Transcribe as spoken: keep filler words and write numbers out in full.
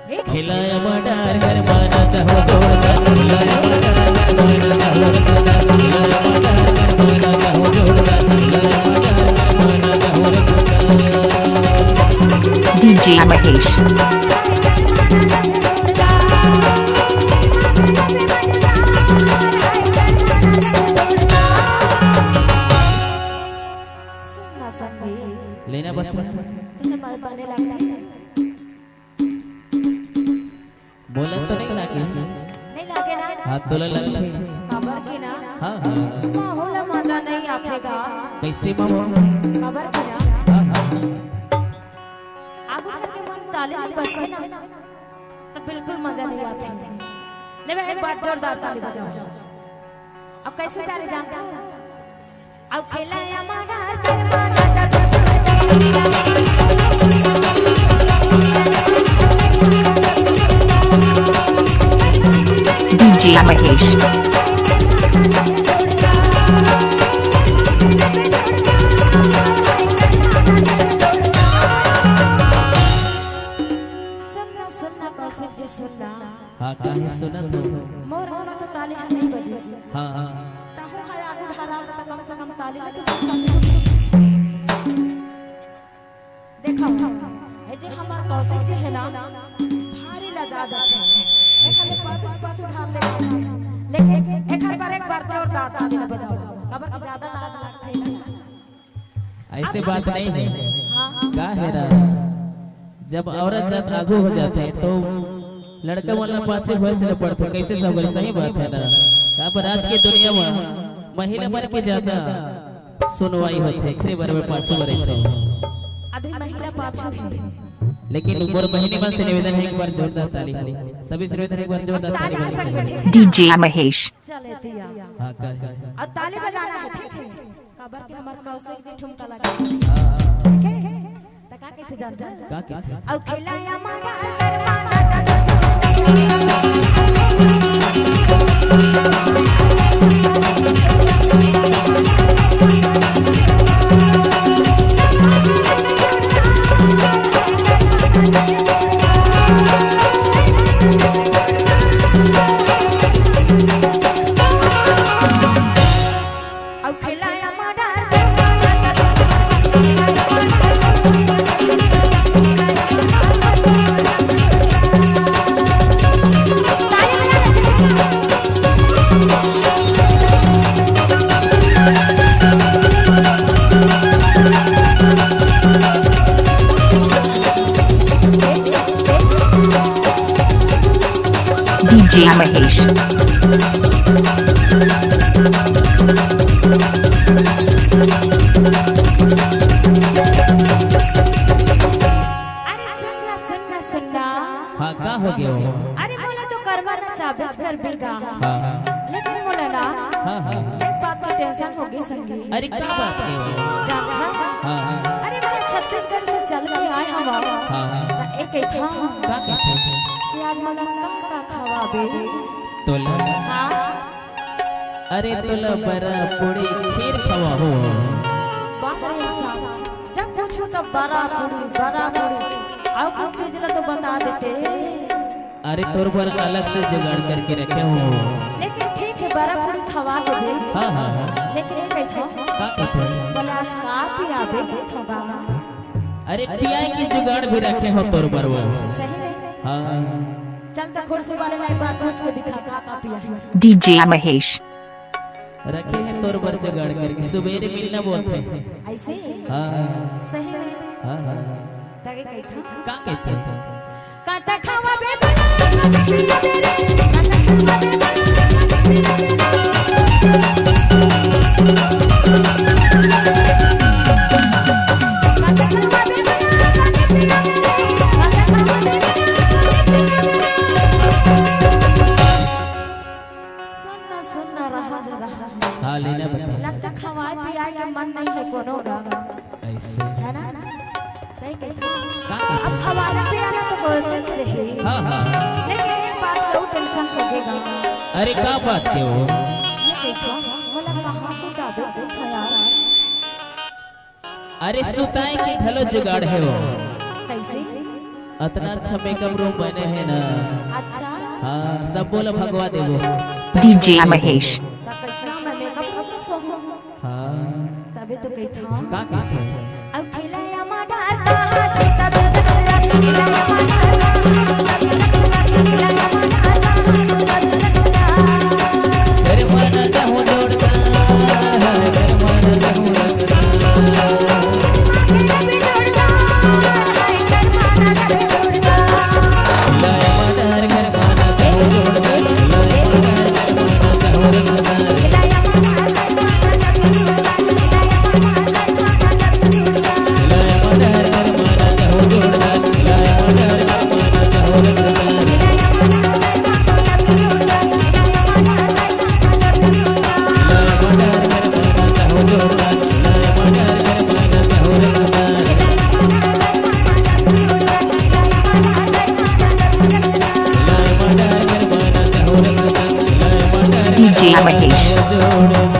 खिलाया मटर घर माना चाहो जोरदार, खिलाया मटर घर माना चाहो जोरदार, खिलाया मटर घर माना चाहो जोरदार, खिलाया मटर घर माना चाहो जोरदार। डीजे महेश। सुन ना संगी, लेना बता। तने मल बने लगता है। बोला तो नहीं लागे? नहीं लागे ना? हाँ, तोला लगथे। काबर के ना? हाँ, हाँ। माहौल मजा नहीं आथे गा। कैसे माहौल? काबर के ना? हाँ, हाँ। आगू घर के मन ताली नहीं बजथे ना, तो बिल्कुल मजा नहीं आथे। ले बे, एक बार जोरदार ताली बजाओ। अब कैसे ताली जानता हूँ? अउ खेला या माडर कर माना जब डीजे महेश। सुनना, सुनना कौशिक जी, सुनना। हाँ, काहे सुनत हो? मोर होना तो ताली ह नहीं बजिस। हाँ, हाँ। तहूँ ह आगू ढारा त कम से कम ताली ल तो बजा। देखो, ये जे हमार कौशिक जी है ना, भारी लजा जाते हैं। एक खाली पाछू, पाछू ढार ले। लेकिन एक बार, एक बार जोरदार ताली ल बजाओ। काबर कि ज्यादा लाज लगते हैं ना। ऐसे बात नहीं है। हाँ। का है ना, जब औरत जात आगू हो जाते हैं तो लड़का वाला पाछे होए से पड़ते, कैसे सब करे, सही बात है ना। काबर आज के दुनिया में महिला मन के ज्यादा सुनवाई होते, एकरे बर में पाछू बरे थे। अभी महिला पाछू है। लेकिन मोर बहिनी मन से निवेदन है, एक बार जोरदार ताली हो। सभी से निवेदन है, एक बार जोरदार ताली ताली हो। डीजे महेश। चले दिया। हाँ, का है? और ताली बजाना है, ठीक है? काबर के हमार कौशिक जी ठुमका लगा। ठीक है? त का कहते जानता? का कहते? अउ खेला या माडर कर माना जब अउ खेला या माडर। डीजे महेश। अरे सुन ना, सुन ना, सुन ना। हाँ, का हो गया हो? अरे मोला तो करवा ना चाबेच कर बेगा। हाँ, हाँ। लेकिन मोला ना हाँ, हाँ। एक बात की टेंशन होगे संगी। अरे का बात के हो? जानत हस? हाँ, हाँ। अरे मैं छत्तीसगढ़ से चल के आए हवा। हाँ, हाँ। त एक कहिथंव। का कहिथंव? कि आज मोला का का खवाबे? तोला? हाँ। अरे तोला बरा पूड़ी खीर खवाहूँ। बाप रे साहब, जब पूछूँ तब बरा पूड़ी, बरा पूड़ी, अउ कुछ चीज ला तो बता देते। अरे तोर बर अलग से जुगाड़ करके रखे हों। लेकिन ठीक है, बरा पूड़ी खवा देबे। हाँ, हाँ, हाँ। लेकिन ये कहिथंव। का कहिथंव? बोले आज का पियाबे कहिथंव बाबा। अरे पियाए के जुगाड़ भी रखे हों तोर बर वो। सही में? हाँ। चल त कुर्सी वाले ला एक बार पूछ के दिखा, का का पियाही। डीजे महेश। रखे हैं तोर बर जुगाड़ करके, सुबेरे मिलना बोलथे। ऐसे? हाँ। सही में? हाँ, हाँ। ताके कहिथंव? का कहिथंव? का त खवाबे बना, का त पियाबे रे, का त खवाबे बना, का त पियाबे रे। सुन ना, सुन ना, रहा दे, रहा दे। हाँ, लेना बता। लगता खवाए पियाए के मन नहीं है कोनो गा। ऐसे। है ना? तई कहिथंव। का कहिथंव? अब खवाना पियाना तो होते च रहे। हाँ, हाँ। लेकिन एक बात के अउ टेंशन होगे गा। अरे, का बात के हो? ये कहिथंव, मोला कहाँ सुताबे कहिथंव यार। अरे सुताए के घलो जुगाड़ हे वो। कैसे? अतना अच्छा मेकअप रूम बने हे ना। अच्छा। हाँ, सब बोला भगवा देबो। DJ Mahesh। त कैसना मैं मेकअप रूम में सोहूं? हाँ। तबे तो कहिथंव। का कहथे? अब खिलाया मटर का, तबे तो खिलाया मटर का। DJ Mahesh।